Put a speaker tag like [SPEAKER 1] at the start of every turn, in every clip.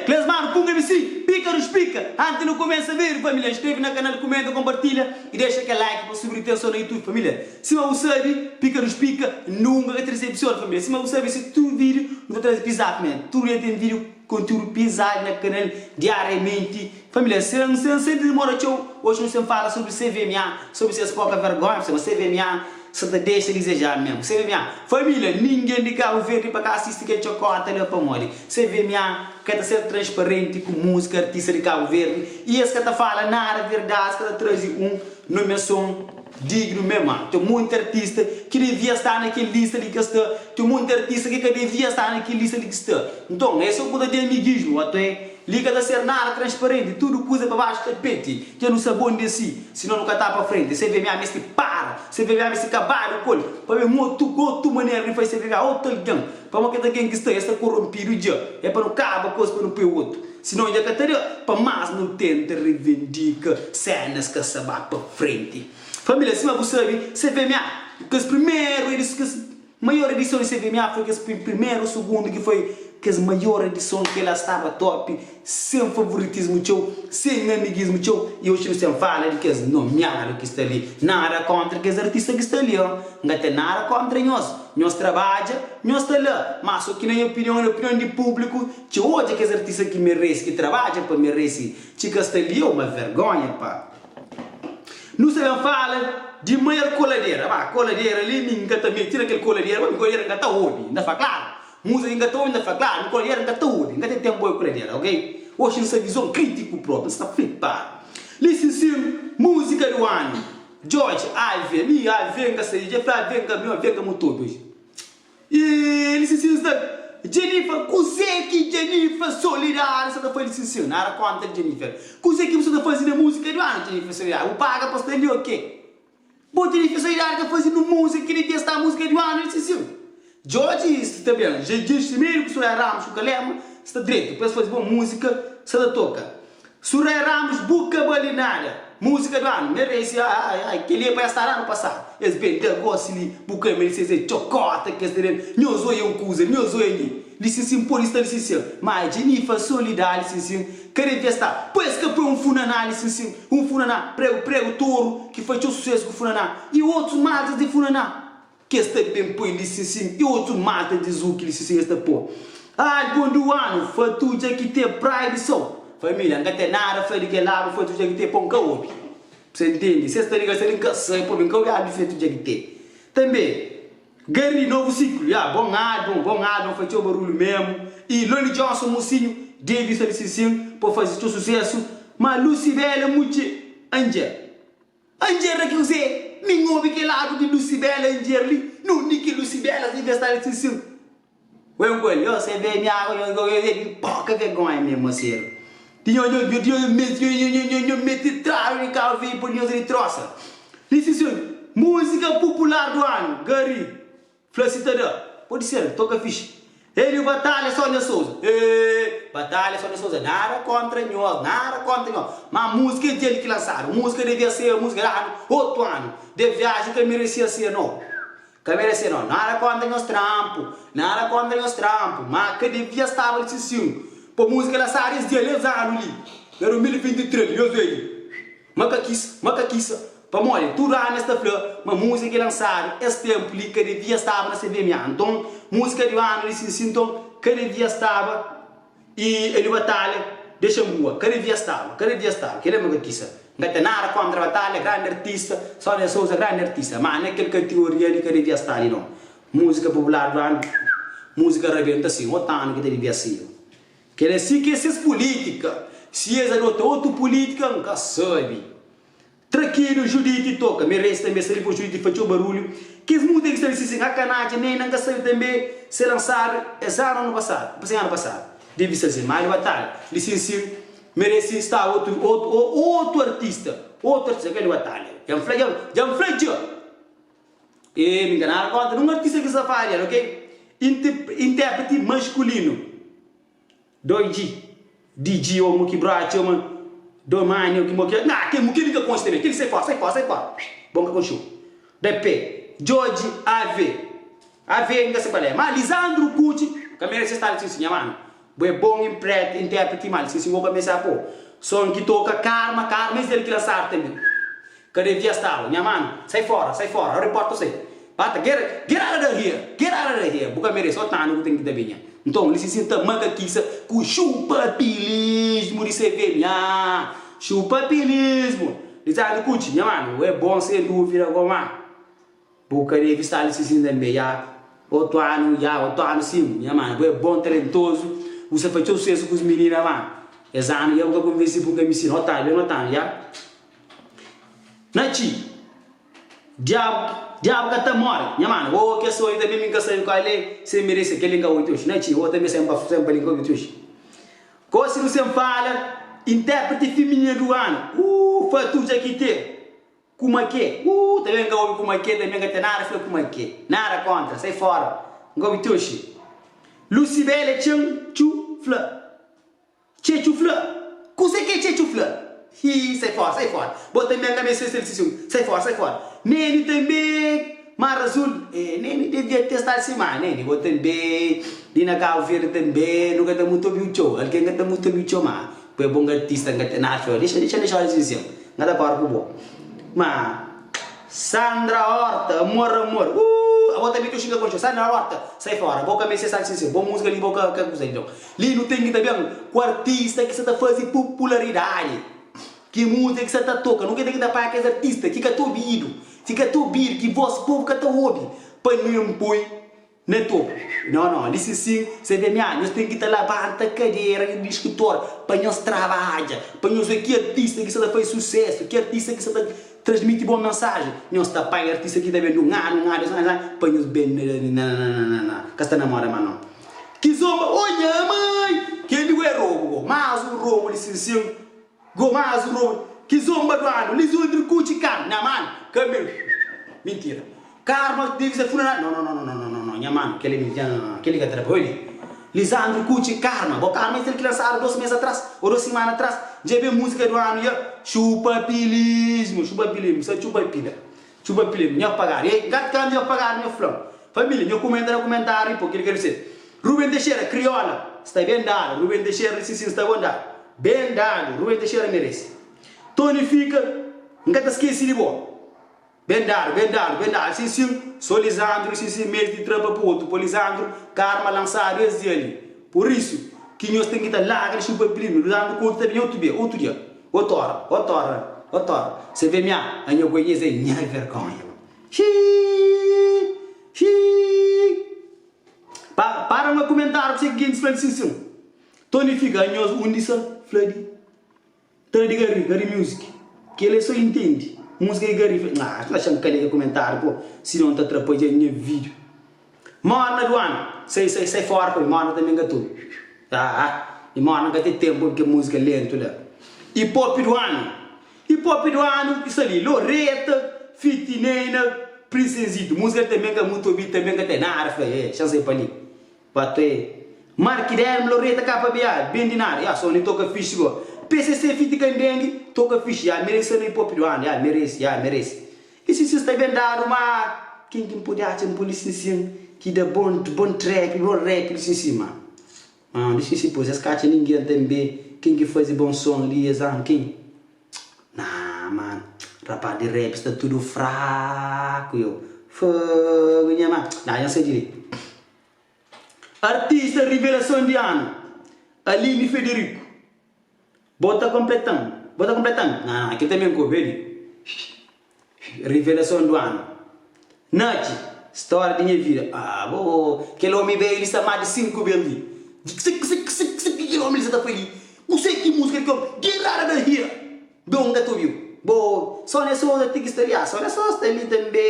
[SPEAKER 1] Klesmar Punga MC, Pika dos Pika! Anti nu kumesa vídiu família, inskreve na kanal, kumenta, konpartilha i dexa kel like pa subir tenson na YouTube família. Sima bu sabe, Pika dos Pika nunka ka ta disepsiona família. Sima bu sabe, si tudu vídiu nu ta traze pizadu família. Tudu dia ten vídiu kontiúdu pizadu na kanal diariamenti família. Sen sen sen dimora txeu, oji nu sen fala sobri CVMA, sobri ses poka vergonha, ma CVMA sa ta dexa dizejá mesmu. CVMA, família, ningen di Kabu Verdi pa ka asisti kel txokota la pamodi CVMA ka ta ser transparenti ku múzika artista di Kabu Verdi i es ka ta fala nada verdadi, es ka ta traze un nomiason dignu mesmu. Ma ten monti artista ki devia sta na kel lista li ka sta, ten monti artista ki ka devia sta na kel lista li ki sta. Nton, es so ku ta ten amigismu, atoé li ka ta ser nada transparenti, tudu kuza pa baxu tapeti. Dja nu sabe undi é si, sinon nu ka ta pa frenti. CVMA meste para, CVMA meste kabadu ku el, pa ben otu otu manera di faze CVMA, otu algen. Pamodi kel algen ki sta, el sta koronpidu dja. É pa nu kaba ku es pa nu poi otu. Sinon dja ka ta da pa más nu tenta revendika sénas ka sa ba pa frenti. Família, sima bu sabe, CVMA, kes primeru edis, kes maior edison di CVMA foi kes primeru, sugundu ki foi kes maior edison ki la staba top, sen favoritismu txeu, sen amigismu txeu i oxi nu sen fala di kes nomiadu ki sta li. Nada kontra kes artista ki sta li, N ka ten nada kontra nhos, nhos trabadja, nhos sta la, ma so ki na nha opinion, na opinion di publiku, txeu odja kes artista ki meresi, ki trabadja pa meresi, txika sta li, uma vergonha pa. Nu sta ben fala di maior koladera, ba koladera li mi N ka ta meti na kel koladera, ba mi koladera N ka ta obi, N ta fla klaru. Múzika ki N ka ta obi, N ta fla klaru, mi koladera N ka ta obi, N ka ten ténpu obi koladera, ok? Oxi N sta vizon krítiku própi, N sta flipadu. Li sin sin, múzika du anu, George, Ave, mi Ave N ka sabe, dja fla Ave N ka, mi Ave N ka mutu obi oxi. I li sin sin sta Jennifer, kuzê ki Jennifer Solidari sta ta faze li sin sin? Nada kóntra di Jennifer. Kuzê ki bu sta ta faze na múzika du anu, Jennifer Solidari? Bu paga pa sta li ô kê? Bo tene especialidade ka faze nu música ki devia sta música di anu di sisin. Djodje sta ben, Djedje Semedo ku Soraya Ramos ku Calema sta dretu pa es faze bon música sa ta toka. Soraya Ramos bu ka bali nada, música do anu merece ai ai keli é pa es sta anu passado es ben da gosi li bu ka merece es é txokota ki es ta ben nhos oia un kuza nhos oia li li sinsin pode sta li sinsin ma Djenifa Solidade sinsin Ka devia sta. Pa es ka poi un funaná li sin sin, un funaná pregu pregu toru ki fai txeu susesu ku funaná i otus maltas di funaná ki es ta ben poi li sin sin i otus maltas di zuki li sin sin es ta po album du anu fatu dja ki te praia di sau familia nka ten nada fla di kel album fatu dja ki te po nka obi sa ntende si es ta liga sa li nka sai pabia nka obi album di fatu dja ki te tanbe Gary, novu siklu, ya, bon album, bon album, fai txeu barulhu memu, y Lonnie Johnson, mosinhu, devi sta li sin sin, pa fazi txeu susesu, ma Lucy Bella mutxe Andjer, Andjer na ki kuzê? Mi n obi kel ladu di Lucy Bella Andjer li, nundi ki Lucy Bella devia sta li sin sin? Wen ku el, yo se ve mi agu, yo yo yo di poka vergonha mesmu aseru. Di nho nho nho di nho meti nho nho nho nho meti tradu di kabu verde pa nhos di trosa. Li si si música popular do ano, Gary fla si ta da. Pode ser, toka fixi. Helio Batalha Sonia Souza, eh Batalha Sonia Souza, nada kontra nhos, nada kontra nhos. Ma música é djel ki lansadu, música devia ser música di anu, otu anu. De viagem ka merecia ser no. Ka merese no. Nada kontra nhos trampu, nada kontra nhos trampu, ma ka devia staba li sinsin. Pa musika lasadu es dia li, es anu li, na 2023 li, nhos obi. Ma ka kis, ma ka kisa. Pamodi tudu anu es ta fla ma musika ki lansadu es tempu li ka devia staba na CVMA. Nton, musika di anu li sinsin, nton ka devia staba. I el batalha dexa-m bua. Ka devia staba, ka devia staba. Kel-li é ma ka kisa. N ka ten nada kóntra batalha, grandi artista, Sónia Sousa grandi artista. Má na kel kategoria li ka devia sta li nau. Múzika popular du anu, múzika rabenta sin, otu anu ki ta devia sidu. Kel-li é si ki é ses pulítika. Si es adota otu pulítika, N ka sabe. Trakidu, Judite toka, merese tanbe sta li po Judite fa txeu barulhu. Kes múzika ki sta li si sin a kanadja Neyna N ka sabe tanbe se lansadu es anu anu pasadu N pensa anu pasadu devi sta sin ma di batalha li sin sin merese sta otu otu otu artista otu artista ka di batalha dja N fla dja dja N fla dja e mi N ka nada kontra nun artista ki sta fala di el ok Intérpreti maskulinu. Doi dji di dji ô mo ki bra txoma doi mani ô ki mo ki na kel mo kel li ka konxe tanbe kel li sai fora sai fora sai fora bon ka konxeu da pe djodji av av n ka sai kual é ma lisandro kutxi ka merese sta li sin si nha manu. Bu é bon intérpreti má li si bo ka meste pô son ki toka karma karma es el ki lansadu tanbe ka devia staba nha manu sai fora sai fora reporta sai bata get get out of here get out of here bu ka merese otu anu bu ten ki ta binha nton li si si ta makakisa ku xupapilismu di cvm ah xupapilismu di txadu kutxi nha manu bu é bon sen duvida goma. Bu ka debe sta li sisin tanbe ya otu anu ya otu anu sim nha mano bu é bom talentoso bu sta faz txeu sucesso ku minina ma es anu ya bu ka konvense bu ka misi no ta ben otu anu ya Naci diabu diabu ka ta more nha mano oh kes sonho tanbe mi ka sabe kual é se merese kel li nka obi ti oxi Naci oh tanbe sem pa sem pa li nka obi ti oxi gosi nu sem fala interprete fiminina do ano uh fatuja ki te. Kuma ke? Ooh ta ben ka obi kuma ke, ta ben ka ten nada fla kuma ke. Nada kontra, sai fora. Nka obi tioxi. Lucibele txen txu fla. Txetxu fla. Kuze ke txetxu fla? Hii sai fora, sai fora. Bo ta ben ka meste sel sisiu. Sai fora, sai fora. Neni tanbe Mar Azul. Eh Neni devia te stadu si ma Neni bo tanbe li na Cabo Verde tanbe nu ka ta mutu obiu txeu. Algen ka ta mutu obiu txeu ma bo e bon artista nka ten nada fla. Dexa dexa dexa olis sisin. N ka ta kóre ku bo Ma Sandra Horta, amor, amor Uuh Abo tanbe ki oxi N ka konxe-u Sandra Horta, sai fóra Bo ka meste sa sinsero Bo múzika li bo ka ka kuza li nau Li nu ten ki ta ben ku artista ki sa ta faze pupularidadi Ki múzika ki sa ta toka Nu ka ten ki ta paga kes artista ki ka ta obidu Ki ka ta obidu, ki vós povu ka ta obi Pa nu inpoi Na topu. No, no, li sin sin, CVMA, nhos ten ki ta labanta kadera di skritor pa nhos trabadja, pa nhos oe ki artista ki sa ta faze susesu, ki artista ki sa ta transmiti bon mensajen. Nhos ta panha artista ki ta ben di un anu, un anu, dos anu, pa nhos ben na na na na na na ka sta na moda ma no. Kizomba, oh nha mai! Kel-li go é robu go, mas un robu li sin sin. Go mas un robu Kizomba do anu Lisandro Cucci Karma Nha mano ka meu Mintira Karma deve ser funana No no no no no no no nha mano keli nha no no keli ka ta da pa oi Lisandro Cucci Karma bo karma é kel ki lansadu 2 mes atras ou 2 simana atras dja ben musika do anu ya Chupa pilismo chupa pilismo sa chupa pila chupa pilismo nha pagadu ei nka ta nha pagadu nha flam Família nha kumenta na kumentariu po keli ka debe ser Ruben Teixeira Kriola sta ben dadu Ruben Teixeira li sin sin sta bon dadu Ben dadu Ruben Teixeira merece Tony Fika N ka ta skese di bo Ben dadu ben dadu ben dadu Sin sin So Lisandro sin sin meste tra pa pa otu pa Lisandro Karma lansadu es dia li Por isu ki nhos ten ki ta larga di xupa primi Lisandro ku otu ta ben otu bia otu dia otu ora otu ora otu ora CVMA anho konhese nha vergonha Xii xii Pa para na kumentariu kuse ki gentis fla di sinsin. Tony fika anhos undi sa fla di tra di gari gari music kela é so intendi musica di gari fla ah fla xan kale ke kumentariu po sinon ta trapadja nha video morna do ano sai sai sai fora pa mi morna tambe nka ta obi ah mi morna nka ten tempo obi ke musica lentu la hip hop do ano Hip hop do anu ki sta li Loreta feat Neyna Princezito Música li também ka mutu obidu também ka ten nada fla eh xa sai pa li Pato eh Mark Delmo Loreta KBA ben di nada ya som li toka fixi go PCC feat Kandengue toka fixi ya merece sta na hip hop do anu ya merece ya merece E si si sta ben dadu ma ken ki npode atxa npoi li sin sin ki da bon bon trap bon rap li sin sin ma Ah di si pois es ka atxa ninguém tambe ken ki fazi bom som li es anu ken nah man rapaz di rap sta tudo fraco yo fogo nha man nah nha sai di li artista revelason di anu Aline Federico bo ta completan bo ta completan nah kel tambe nka obi li. Revelason do anu. Naci, storia di nha vida. Ah, bo, kel omi bedju li sta mas di 5 bes li. Kse, kse, kse, kse ki kel omi li sa ta fai li? Kuse ki musika di kel omi? Get out of here! Bo, N ka ta obiu. Bo, Sonia Souza ti ki sta li. Ah, Sonia Souza sta li tanbe.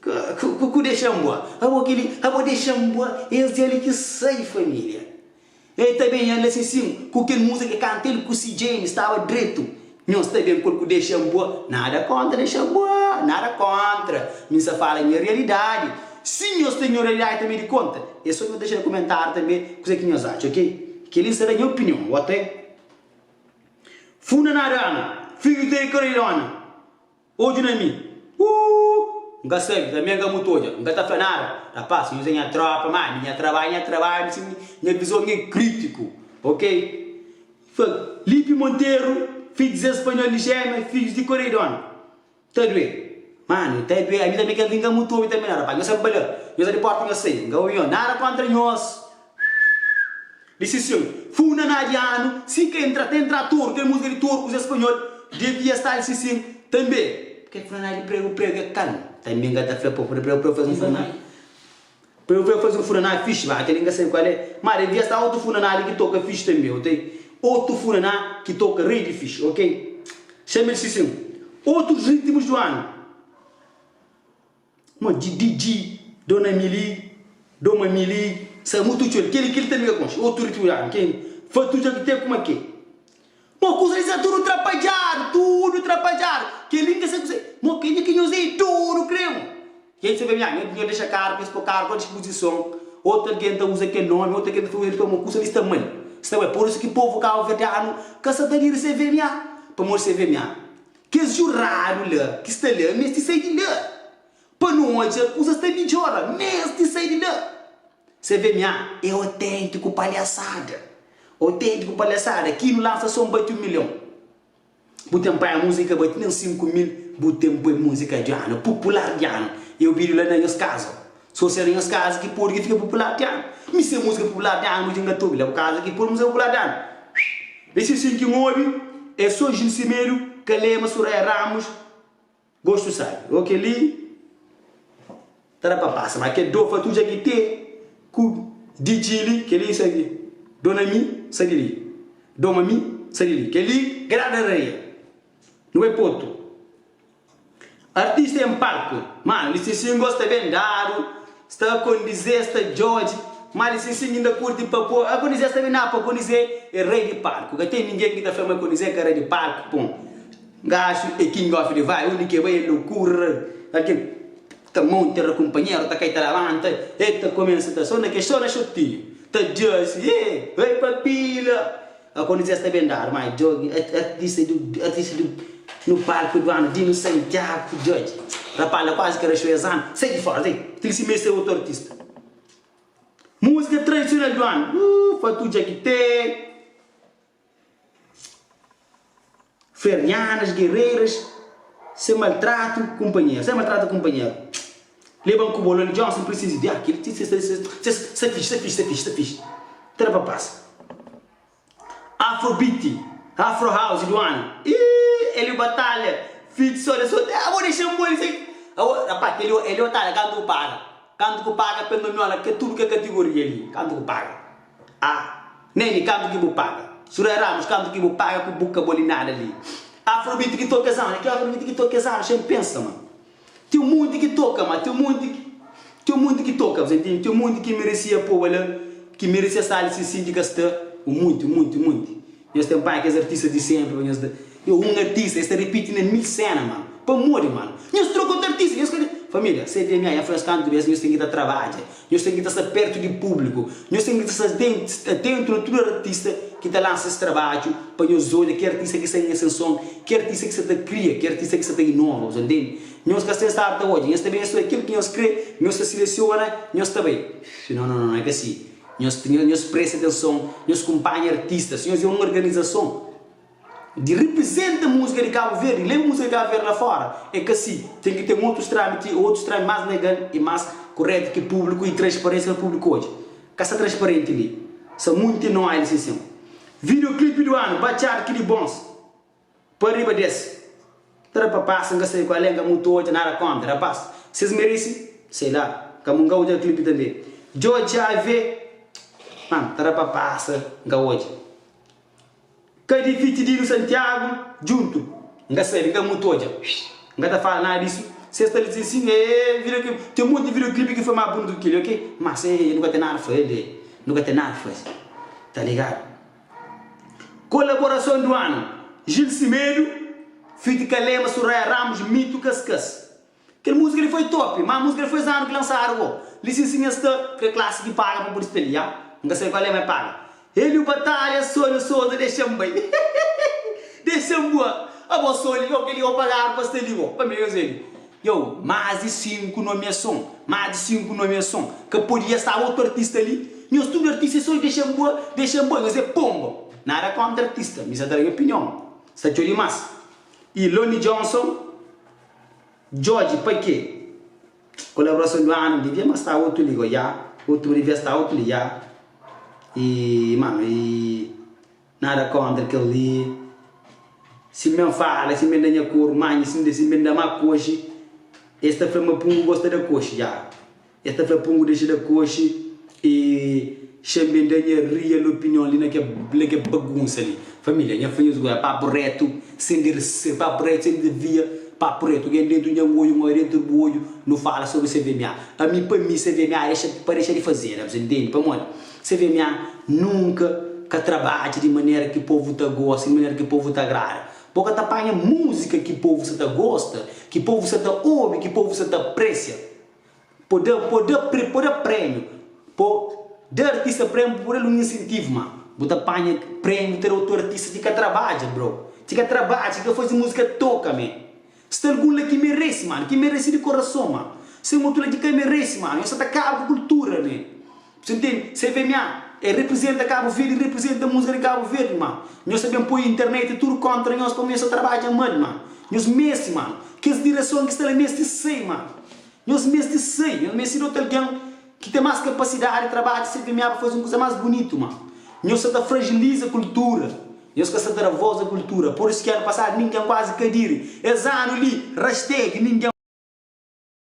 [SPEAKER 1] Ku, ku, ku dexa-m bua. Abo kel-li, abo dexa-m bua. Es dia li ki sai familia. El ta ben anda sin sin ku kel múzika ke kanta el ku si James staba dretu nhos ta ben kol ku dexa-m bua nada kontra dexa-m bua nada kontra mi nsa fala nha realidadi si nhos ten nha realidadi tanbe di konta é so nhos dexa na kumentariu tanbe kuze ki nhos atxa ok keli nsa da nha opinion ote funda nada anu fidju ta di karilona odju na mi uuh. N ka sabe, tanbe N ka mutu odja, N ka ta fla nada. Rapaz, nhos é nha tropa, má ami nha trabadju, nha trabadju, si nha vizon é krítiku, ok? Fla, Lipe Monteiro, fidju di Zé Spanhol di Jémia, fidjus di Koreia Dona. Ta due. Manu, ta due. Ami tanbe kel li N ka mutu obi tanbe na, rapaz. Nhos sabe pa la, nhos sta di porta nhos sai, N ka obi nhos, nada kontra nhos. Decision, Funaná di anu, si ka entra, ta entra toru, kel múzika di toru ku Zé Spanhol devia sta li si sin tanbe. Kel funaná di pregu pregu é kalmu. Tanbe N ka ta fla pa pregu pregu faze un funaná. Pregu pregu faze un funaná fixi, ma kel li N ka sabe kual é. Ma devia sta otu funaná li ki toka fixi tanbe, ok? Otu funaná ki toka rei di fixi, ok? Xama el si sin. Otus ritmus du anu. Ma di di di dona mili doma mili sa mutu txeu keli keli tambi ka konxe otu ritmu di anu ken fatu dja ki ten kuma ke mo kusa li sta tudu trapadjadu tudu trapadjadu keli nka sa kuse mo kenha ki nhos é dodu kre mo ken ki sa ben nha nho dexa karu nhos po karu pa dispuzison otu algen ta uza kel nomi otu algen ta uza kel mo kusa li sta mal sta mal pur isu ki povu kabuverdianu ka sa ta diri cvma pamodi cvma Kes juradu la ki sta la meste sai di la pa nu odja kuzas ta midjora. Meste sai di la. CVMA é oténtiku palhasada. Oténtiku palhasada. Ki nu lansa son bati un milhon. Bu ten panha múzika bati nen 5 mil bu ten poi múzika di anu pupular di anu e obidu la na nhos kaza. So si é na nhos kaza ki pode ki fika pupular di anu. Mi se múzika pupular di anu bu dja N ka ta obi la bu kaza ki pode múzika pupular di anu. Esse sim ki N obi é so Gil Semedo, Calema, Soraya Ramos, Gosto Sabi. O kel-li ta da pa pasa, ma kel do fatu dja ki te ku di Chile, kel-li sa di Dona Mi sa di li, Doma Mi sa di li. Kel-li grada areia. Nu bai pa otu. Artista em palku, mano lisensinho gosta ben dadu, sta kondize, sta djodje, ma lisensinho inda kurti pa po, a kondize sta ben dadu pa kondize é rei di palku, ka ten ningen ki ta fla ma kondize ka rei di palku, pon gaxu é king of the vibe, undi ke bai é lokura, algen ta monta ra kunpanheru ta kai ta labanta, e ta kumesa ta so na ke so na xotinhu, ta djasi, e bai pa pila. Acontecer sta ben dadu ma djogi artista di artista di no palco do ano Dino Santiago djogi rapaz la quase ka rachou es ano sai di fora sai kel si meste otu artista musica tradicional do ano uh fatu dja ki te Fernianas guerreiras sem maltrato kumpanheru sem maltrato kumpanheru leban ku bo Loni Johnson precisa di ah kel sta fixe sta fixe sta fixe sta fixe ta da pa pasa. Afrobeat, Afro House do ano. Ih, Hélio Batalha, feat Sónia Souta. Ah, bo dexa-m bo li. Abo, rapaz, Hélio, Hélio Batalha, kantu ku paga? Kantu ku paga pa el nomiola ke tudu ke kategoria li? Kantu ku paga? Ah, Neny, kantu ki bu paga? Soraya Ramos, kantu ki bu paga ku bu ka bo li nada li? Afrobeat ki toka es anu, ki Afrobeat ki toka es anu? Xa-m pensa, man. Tem um monti ki toka ma tem um monti ki tem um monti ki toka bu sa intende tem um monti ki merecia poba la ki merecia sta li si sinti ka sta um monti um monti um monti nhos tem panha kes artistas di sempre pa nhos da yo um artista es ta ripiti na mil cena mano pamodi mano nhos troka otu artista nhos ka familia CVMA nha fla nhos kantu bes nhos tem ki ta trabadja nhos tem ki ta sta perto di publico nhos tem ki ta sta atentu na tudu artista ki ta lansa es trabadju pa nhos odja ki artista ki sta en asenson Ki artista ki sta ta kria, ki artista ki sta ta inova, bu ta ntende? Nhos ka sta staba ta odja, nhos ta ben estuda kel ki nhos kre, nhos ta silesiona, nhos ta bai. No, no, no, é ka si. Nhos, nhos presta atenson, nhos kunpanha artistas, nhos é un organizason di riprizenta múzika di Kabu Verdi, leba múzika di Kabu Verdi la fora. É ka si. Ten ki ten otus trámiti, otus trámiti más legal i más kuretu ki públiku i transparensia pa públiku odja. Ka sta transparenti li. Sta munti nóia li sin sin. Videoclipe do ano, Batxadu ki di bons. Pa riba des ta da pa pasa nka sabe kual é nka mutu odja nada kontra rapaz ses meresi sei la ka mu nka odja clipe tambe djodje av man ta da pa pasa nka odja ka di fiti dino santiago djuntu nka sabe nka mutu odja nka ta fala nada disu ses ta dise sin eh video clipe tem monti video clipe ki foi mas bunitu ki keli ok mas eh nu ka ten nada faze eh nu ka ten nada faze ta ligadu. Kolaborason do ano, Gil Semedo feat Calema, Soraya Ramos, Mito Kaskas. Kel múzika li foi top, má múzika li foi es anu ki lansadu go. Lisensinha sta kre klasi ki paga pa pode sta li, ya. N ka sabe kual é, ma é paga. Helio Batalha, Sónia Souza, dexa-m bai. Dexa-m bua. Abo Sónia, yo kel-li yo pagadu pa sta li go. Pa mi, nhos Helio. Yo, más di 5 nomiason, más di 5 nomiason. Ka podia staba otu artista li? Nhos tudu artista é so dexa-m bua, dexa-m bua, nhos é ponba. Nada kontra artista, mi sa ta da nha opinion. Sta txeu dimás. Y Lonnie Johnson, Djodje, pa ke? Kolaborason du anu devia ma sta otu li go ya, otu devia sta otu li ya. Y mano, y nada kontra kel li. Si N ben fala, si N ben da nha koru manha, si N ben da ma koxi, es ta fla ma pungu gosta da koxi ya. Es ta fla pungu dexa da koxi y xa N ben da nha real opinion li na ke na ke bagunsa li. Familia, nha fla nhos gosi, papu retu, sen derse, papu retu sen devia, papu retu gen dentu nha oiu, N oia dentu bu oiu, nu fala sobri CVMA. Ami pa mi CVMA dexa pa dexa di fazeda, bu sa ntende? Pamodi CVMA nunka ka trabadja di manera ki povu ta gosta, di manera ki povu ta agrada. Bo ka ta panha múzika ki povu sa ta gosta, ki povu sa ta obi, ki povu sa ta apresia. Po da, po da, po da prémiu, po da artista prémiu, po da-l un insentivu, ma bu ta panha prémiu bu ta da otu artista ki ka trabadja, bro, ki ka trabadja, ki ka faze múzika toka me. Sta algun la ki merese, mano, ki merese di korason, ma sta un otu la ki ka merese, mano, nhos sa ta kaba ku kultura me. Bu ntende? CVMA é representa Cabo Verde, representa múzika di Cabo Verde, ma nhos ta ben poi internet tudu kontra nhos pamodi nhos ta trabadja mal, ma nhos meste, mano, kes direson ki sta la meste sai, ma nhos meste sai, nhos meste di otu algen ki ten más kapasidadi trabadja CVMA pa faze un kuza más bunitu, ma nhos sa ta fragiliza kultura, nhos ka sa ta da voz a kultura, pur isu ki anu pasadu ningen kuazi ka diri, es anu li, rastegi, ningen.